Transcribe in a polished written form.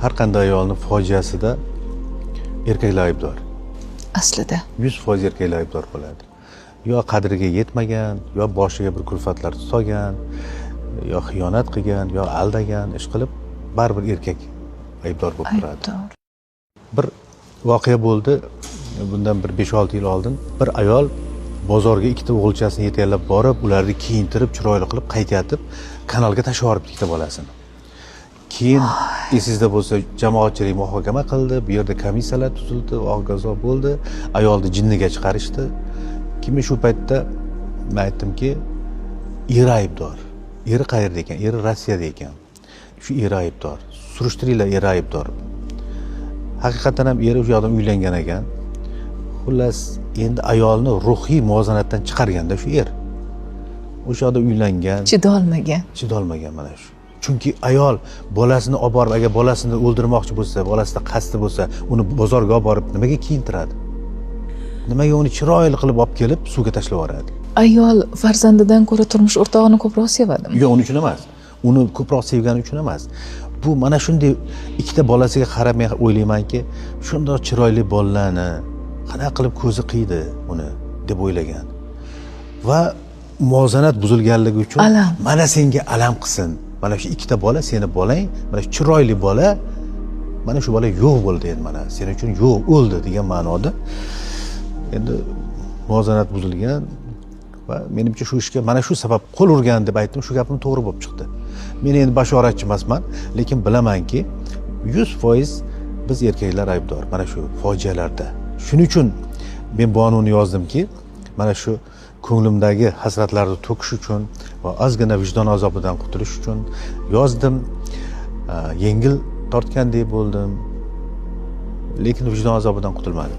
Har qanday ayolni fojiasida erkaklar aybdor. Aslida 100% erkaklar aybdor bo'ladi. Yo qadriga yetmagan, yo boshiga bir kulfatlar solgan, yo xiyonat qilgan, yo aldagan, ish qilib baribir erkak aybdor bo'lib turadi. Aybdor. Bir voqea bo'ldi bundan bir 5-6 yil oldin. Bir ayol bozorga ikkita o'g'ilchasini yetaklab borib, ularni kiyintirib, chiroyli qilib qaytayotib, kanalga tashlab yuboribdi ikkita bolasini. Keyin esingizda bo'lsa, jamoatchilik muhokama qildi, bu yerda komissiyalar tuzildi, hokazo bo'ldi. Ayolni jinniga chiqarishdi. Keyin shu paytda men aytdimki, eri aybdor. Eri qayerda ekan? Eri Rossiyada ekan. Shu eri aybdor. Surishtiringlar, eri aybdor. Haqiqatan ham eri o'sha yoqdan uylangan ekan. Xullas, endi ayolni ruhiy muvozanatdan chiqarganda shu er. O'sha yoqda uylangan, chidolmagan. Chidolmagan mana shu. Chunki ayol bolasini olib borib, agar bolasini o'ldirmoqchi bo'lsa, bolasida qasdi bo'lsa, uni bozorga olib borib nimaga kiyintiradi? Nimaga uni chiroyli qilib olib kelib suvga tashlab yuboradi? Ayol farzandidan ko'ra turmush o'rtog'ini ko'proq sevadimi? Yo'q, uning uchun emas. Uni ko'proq sevgani uchun emas. Bu mana shunday ikkita bolasiga qarab men o'ylaymanki, shundoq chiroyli bolalarni qanaqa qilib ko'zi qiydi uni deb o'ylagan. Va muvozanat buzilganligi uchun alam. Mana senga alam qilsin. Mana shu ikkita bola seni bolang, mana shu chiroyli bola, mana shu bola yo'q bo'ldi endi, mana sen uchun yo'q o'ldi degan ma'noda. Endi muvozanat buzilgan va menimcha shu ishga mana shu sabab qo'l urgan deb aytdim, shu gapim to'g'ri bo'lib chiqdi. Men endi bashoratchi emasman, lekin bilamanki 100% biz erkaklar aybdor mana shu fojialarda. Shuning uchun men Bonuni yozdimki, mana shu ko'nglimdagi hasratlarni to'kish uchun va ozgina vijdon azobidan qutulish uchun yozdim. Yengil tortgandek bo'ldim, lekin vijdon azobidan qutulmadim.